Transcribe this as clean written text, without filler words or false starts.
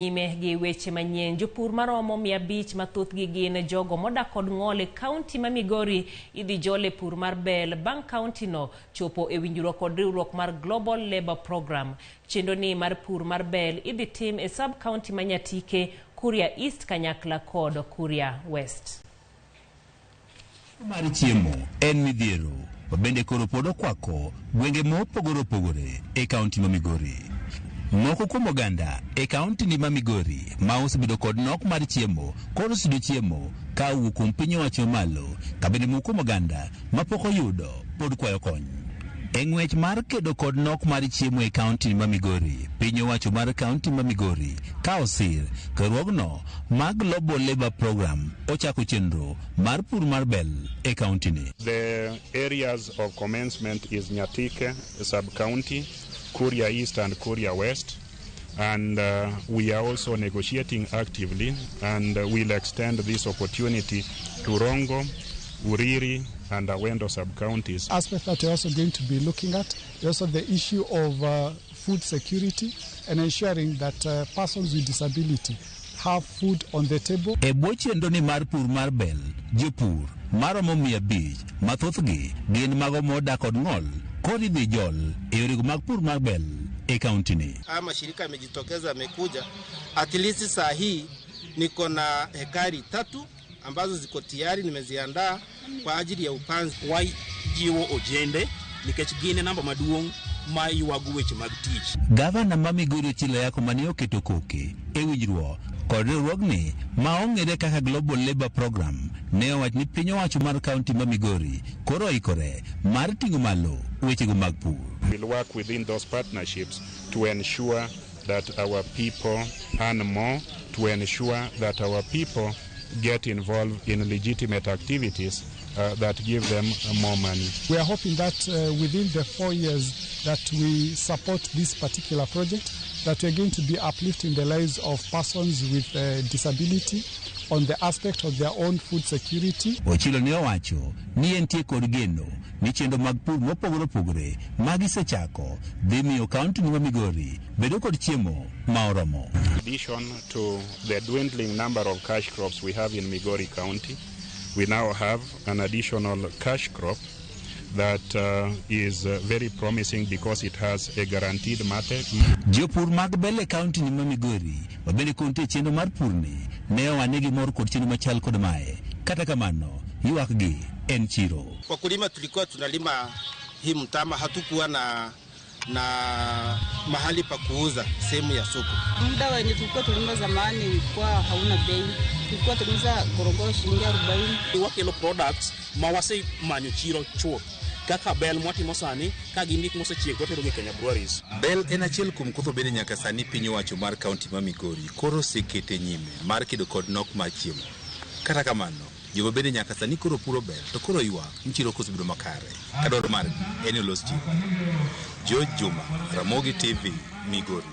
Nyime gi weche manyien, jopur maromo 500 ma thothgi gin jogo modak kod ng'ol e kaunti ma Migori idhi jol e pur mar bel bang' kaunti no chopo e winjruok kod riwruok mar Global Labour Programme. Chenro ni mar pur mar bel idhi tim e sub kaunti ma Nyatike, Kuria East kanyakla kod Kuria West. Mar chiemo en midhiero ma bende koro pod okwako gwenge mopogore opogore e kaunti ma Migori. Moko kuom oganda e kaunti ni ma Migori ma osebedo kod nok mar chiemo koro oseyudo chiemo ka owuok kuom piny owacho malo ka bende moko kuom oganda ma pok oyudo pod kwayo kony. E ng'wech mar kedo kod nok mar chiemo e kaunti ma Migori, piny owacho mar kaunti ma Migori ka osir riwruogno mar Global Labour Programme ochako chenro mar pur mar bel e kaunti ni. The areas of commencement is Nyatike sub-county, Kuria East and Kuria West, and we are also negotiating actively and will extend this opportunity to Rongo, Uriri and Awendo sub-counties. Aspect that we're also going to be looking at is also the issue of food security and ensuring that persons with disability have food on the table. E bwo chenro ni mar pur mar bel, jopur maromo 500 ma thothgi gin mago modak kod ng'ol koro idhi jol e yorego mag pur mar bel e kaunti ni. Haya mashirika yamejitokeza yamekuja, at least saa hii niko na hekari 3 ambazo ziko tayari nimeziandaa kwa ajili ya upanzi. Wajiwo ojende nikech gin e namba maduong' ma ywago weche mag tich. Gavana ma Migori Ochilo Ayacko mane oketo koke e winjruok kod riwruogni ma ong'ere kaka Global Labour Programme ne owacho ni piny owacho mar kaunti ma Migori koro oikore mar ting'o malo wechego mag pur. We'll work within those partnerships to ensure that our people earn more, to ensure that our people get involved in legitimate activities that give them more money. We are hoping that within the 4 years that we support this particular project, that we are going to be uplifting the lives of persons with disability on the aspect of their own food security. Ochilo ne owacho ni entie kod geno ni chenro mag pur mopogore opogore ma gisechako dhi miyo kaunti ma Migori bedo kod chiemo ma oromo. In addition to the dwindling number of cash crops we have in Migori County, we now have an additional cash crop that is very promising because it has a guaranteed market. Jopur mag bel e kaunti ni ma Migori ma bende kontie chenro mar purni ne oa ni gimor kod chenro machal kod mae. Kata kamano, ywakgi en chiro. Wakulima tulikuwa tunalima hii mtama, hatukuwa na mahali pa kuuza sehemu ya soko. Muda wenye tulikuwa tulima zamani ulikuwa hauna bei. Tulikuwa tunauza gorogoro shilingi 40. Wakelo products ma wasemanyo chiro chuth. Kaka bel mwatimo sani, ka gin gik mosechiek watero gi Kenya Breweries. Bel en achiel kuom kotho bende nyaka sani piny owacho mar kaunti ma Migori koro osekete nyime mar kedo kod nok mar chiemo. Kata kamano, jogo bende nyaka sani koro puro bel to koro ywak ni chiro kosebedo makare. Ka dwaro margi en ni olos chiro. George Juma, Ramogi TV, Migori.